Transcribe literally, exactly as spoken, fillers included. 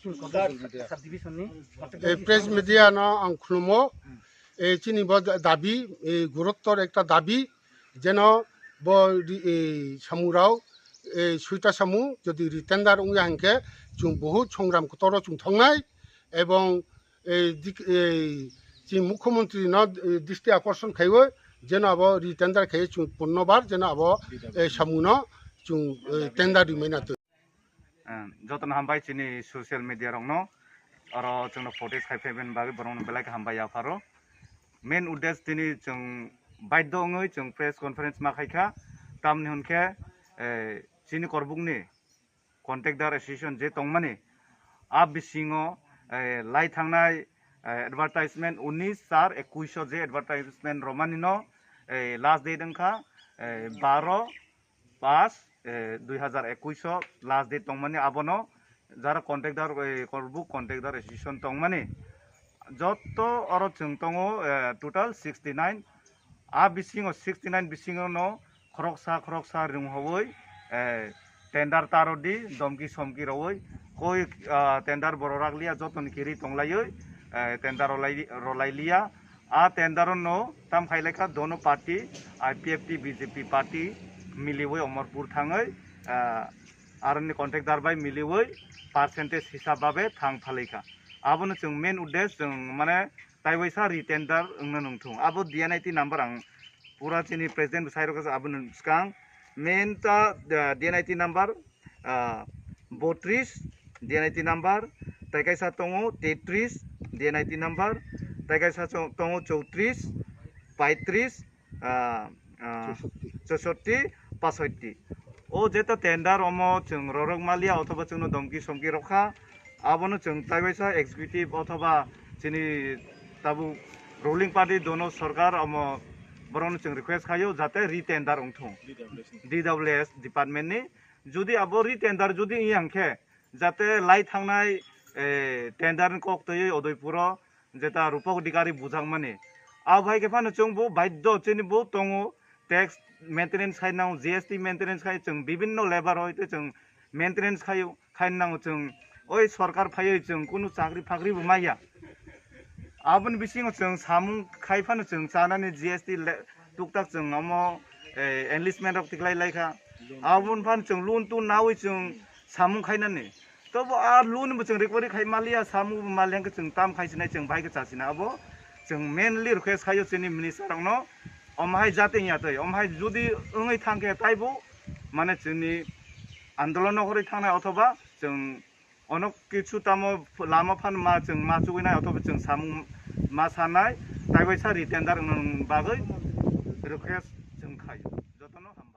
Subdivision ni. Ei press media no ang khulumo, ei chini bo da-, dabi, ei guruttor ekta dabi, jeno bo ri-, ei samung rao, ei suita samung jodi retender wngya hinkhe chwng buhut songram kotoro chwng thongnai, ebong ei dik-, ei chini mukhyamantri no, ei, dristi akorson khaiwi jeno abo retender khaiwi chwng punno bar jeno abo, ei samung no chwng, ei, tender rimai na twi. Ang jotono hambai chini social media rokno, oro chwngno footage khai phaimani bagwi borokno belai khe hambai yapharo. Main uddesho tini chwng baidho wngwi chwng press conference ma khaikha, tamni hwnkhe, eh, chini Korbukni contractor association je tongmani, a bisingo, eh, lai thangnai, eh, advertisement unis char ekuish o je advertisement romani no, eh, last date wngkha, eh, baro pas, eh, dui hazar ekuish o last date tongmani, abono jara contractor, eh, Korbuk contractor association tongmani, jotto oro chwng tongo, eh, total sixty nine. A bisingo sixty nine bisingo no khoroksa khoroksa rwng howoi, eh, tender ta rwdi, domki somki rwoi, koi, ah, tender borok rak liya, jotoni kiri tonglaioi, eh, tender rolai, rolai liya. A tender no tam khai laikha dono party, I P F T, B J P party miliwi Omorpur thangwi, ah, aroni contractor bai miliwi percentage hisab babe thang phalaikha. Abono chwng main uddesho chwng mane taiwaisa retender wngna nungthung. Abo D N I T number ang pura chini president bwsai rok abono swkang. Main ta, ah, D N I T number, ah, botris D N I T number, tai kaisa tongo tetris D N I T number, tai kaisa chong-, tongo chowtris, paitris, ah, ah, chosotti, pasotti. O jeta tender omo chwng rorok malia othoba chwngno domki somki rokha, abono chwng taiwaisa executive othoba chini tabuk ruling party dono sorkar omo borokno chwng request khaio jate retender wngthung. D W S department ni jodi abo retender jodi wngya hwnkhe jate lai thangnai, eh, tender ni kok twiwi Udaipuro jeta Rupak Adhikari bujakmani. Abo hai khe phano chwng bo baidho chini bo tongo, tax maintenance khai nango, G S T maintenance khai, chwng bibinno level hoite chwng maintenance khaio, khai nango chwng. Oi sorkar phaiwi chwng kunu chakri phakri bo maya. Aboni bisingo chwng samung khai phano chwng chanani G S T le-, tuktak chwng omo, eh, enlistment rok tiklai laikha. Aboni phano chwng loan tun nawi chwng samung khainani. Tobo a loan bo chwng recovery khai maliya, samung bo maliya hwnkhe chwng tam khai sinai, chwng bai khe cha sinai. Abo chwng mainly request khaio chini minister rokno, omo hai jate wngya twi, omo hai jodi wngwi thangkhe taibo mane chwngni andolon no horwi thangnai othoba chwng ono kichu tamo lama phan ma chwng ma chugwi nai othoba chwng samung ma sanai, taiwaisa retender wngna bagwi request chwng khaio. Jotono hambai.